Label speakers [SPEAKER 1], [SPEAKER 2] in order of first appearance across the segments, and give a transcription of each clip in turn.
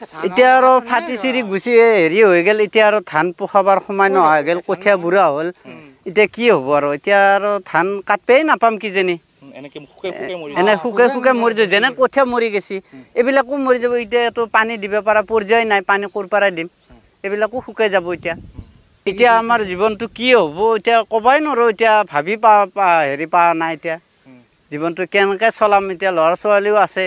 [SPEAKER 1] এতিয়া আৰু ফাটি চিৰি গুচি হেৰি হৈ গ'ল। এতিয়া আৰু ধান পোখাবাৰ সময় নোহোৱা হৈ গ'ল, কঠীয়া বুঢ়া হ'ল। এতিয়া কি হ'ব আৰু? এতিয়া আৰু ধান কাটবেই নাপাম কিজানি। এনে শুকাই শুকাই মৰি যাব, যেনে কঠীয়া মৰি গৈছে এইবিলাকো মৰি যাব। এতিয়াতো পানী দিব পৰা পৰ্যায় নাই, পানী ক'ৰ পৰাই দিম? এইবিলাকো শুকাই যাব। এতিয়া এতিয়া আমাৰ জীৱনটো কি হ'ব এতিয়া ক'বই নোৱাৰোঁ। এতিয়া ভাবি পা হেৰি পোৱা নাই। এতিয়া জীৱনটো কেনেকৈ চলাম? এতিয়া ল'ৰা ছোৱালীও আছে,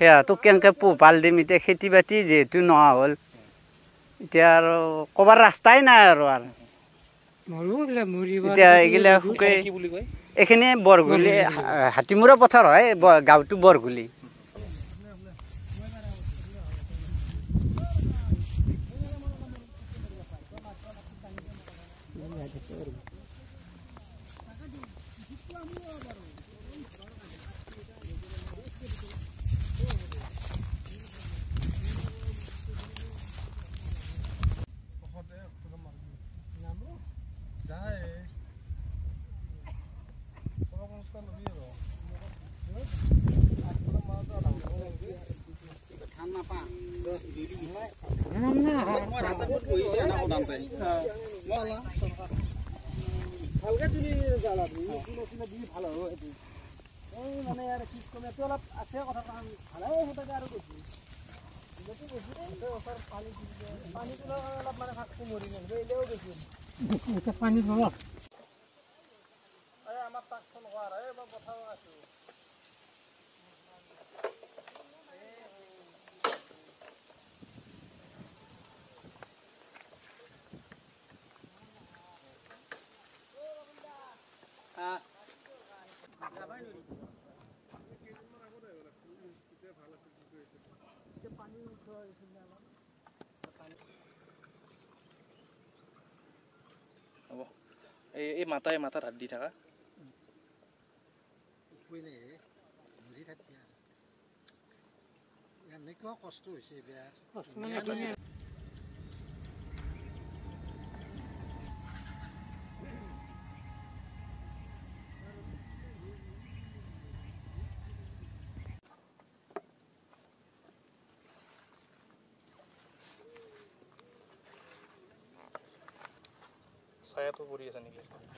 [SPEAKER 1] সেয়াটো কেনেকৈ পোহপাল দিম? এতিয়া খেতি বাতি যিহেতু নোহোৱা হ'ল, এতিয়া আৰু ক'বাৰ ৰাস্তাই নাই আৰু। আৰু এতিয়া এইগিলা শুকাই, এইখিনি বৰঘুলি হাতীমূৰা পথাৰ হয়, গাঁৱটো বৰঘুলি।
[SPEAKER 2] এই মাতাই মাথাত হাত দি থাকা।
[SPEAKER 3] এনেকুৱা কষ্ট হৈছে।
[SPEAKER 2] ছায়াটো পৰি আছে নেকি?